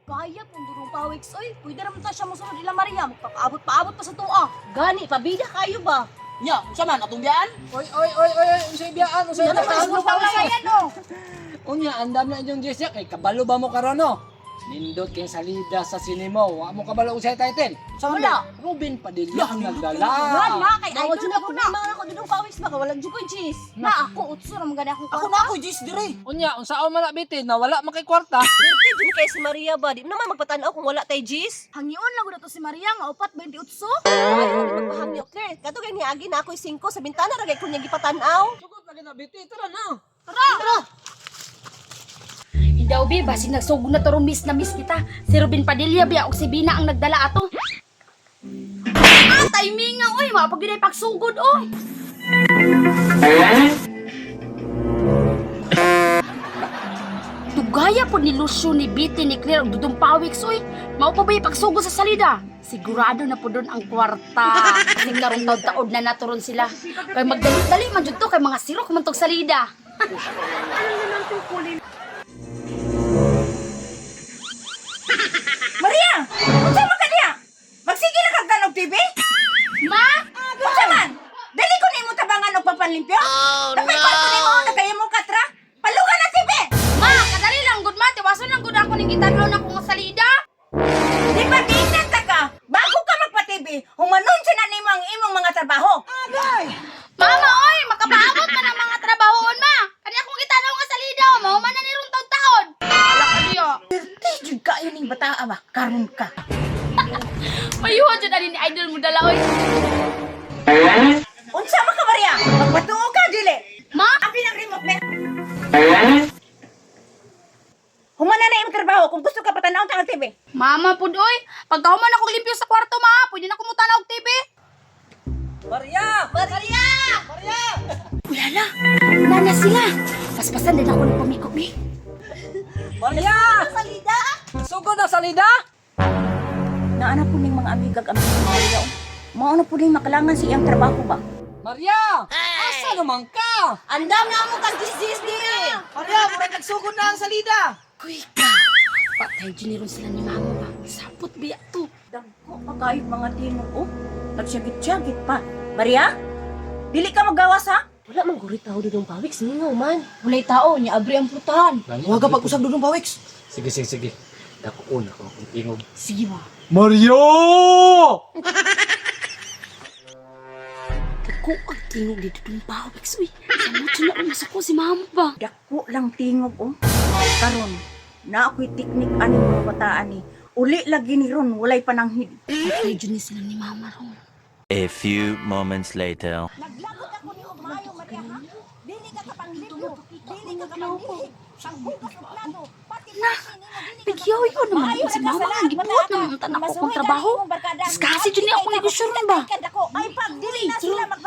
Kaya pong durong pawiks, oy. Pwede naman ta siya mosunod ila Maria. Magpapaabot-paabot pa sa tuwa. Gani, pabida kayo ba? Nya, unsa man atong biyaan? Oy, oy, oy, oy, oy, unsay biyaan, unsay Ano biyaan? man yan, oh. Unya, andam na inyong Jessica, kay kabalo ba mo karon no? Nindot kay salida sa sinimo, wa mo kabalo unsay title. Sa man Wala. Ruben Padilla ang nagdala. Wala, kay Bawal idol jud na ako ko na. na ako dudong pawiks ba walang jud koy cheese. Na ako, utso ra man gani akong Ako kwarta. na ako Jis dire. Unya, unsaon man na bitin na wala man kay kwarta. Pirti jud kay si Maria ba di naman magpatan-aw kung wala tay cheese. Hangyoon lang gud to si Maria nga 4.28. Ay, wala magpahangyo Claire. Kato kay niagi na ako'y 5 sa bintana ra kay kun niya gipatan-aw. Sugot lagi na biti, tara na. Hindi bi, basig nagsugod na to miss na miss kita. Si Ruben Padilla biya og si Bina ang nagdala ato. Ah, timing nga oy, mapag yun ay pagsugod oy. Tugaya po ni Lucio ni Biti ni Claire og Dudong Pawiks oy. Mao pa ba yung pagsugod sa salida? Sigurado na po doon ang kwarta. Kasi karong taon-taon na naturon sila. Kay magdali-dali man jud to kay mga sirok man tog salida. Maria! Unsa man ka diha? Magsige na kag tanog TV? Ma! Unsa man? Dili ko nimo tabangan og papanlimpyo? Oh, no! Napay kwarto nimo nagkaya mo katra? Palugan ang TV! Ma, kadali lang gud ma, tiwason lang gud ako ning gitan-aw na kung salida. Di ba giingnan ta ka? Bago ka magpa-TV, humanon siya na nimo ang imong mga trabaho. Mama oy, makapaabot man ang mga trabahoon ma. Kani akong gitan-aw nga salida, oh, mao man na ni rong taon-taon. Ala ka diya. Pirti jud kaayo ning bataa ba? Karon ka. Mayuha jud ani ni idol mo dala oy. Unsa man ka Maria? Magpatuo ka dili. Ma, Abi ng remote me. Humana na imong trabaho kung gusto ka patanaw ta ang TV. Mama pud oy, pagkahuman ako limpyo sa kwarto ma, pwede na kumutan og TV. Maria! Maria! Maria! Ulala, nana sila. Paspasan din ako ng pamiko mi. Maria! Salida. Sugod na salida? Naana po ning mga amigag ang mga Maria. oh. Mao na po ning makalangan sa iyang trabaho ba? Maria! Asa naman ka? Andam na mo kag cheese dire. Maria, murag nagsugod na ang salida. Kuy ka. Patay jud ni ron sila ni mama ba. Sapot biya to. Dagko pa kayo mga tinog oh. Nagsyagit-syagit pa. Maria? Dili ka magawas ha? Wala man guri tao dudong pawiks ningaw man. Walay tao, niya abri ang putahan. Wa ka pag-usab dudong pawiks. Sige, sige, sige. Dakuon ako akong tingog. Sige ba. Maria! Dako ang tingog dito dong pawiks uy. Samot jud na masuko si mama ba. Dako lang tingog oh. Karon, na ako'y teknik ani mga bataan ni. Uli lagi ni ron, walay pananghid. Patay jud ni sila ni mama ron. A few moments later. Naglagot ako ni Umayo, Maria ha? Dili ka kapanglimpyo, dili ka kapanglihi. Panghugas og plato, pati Na, Bigyaw yun naman ako si mama. Ang gibuhat naman ang tanak ko kong trabaho. Diskasi dyan niya akong negosyo ron ba? Ay pag dili na sila mag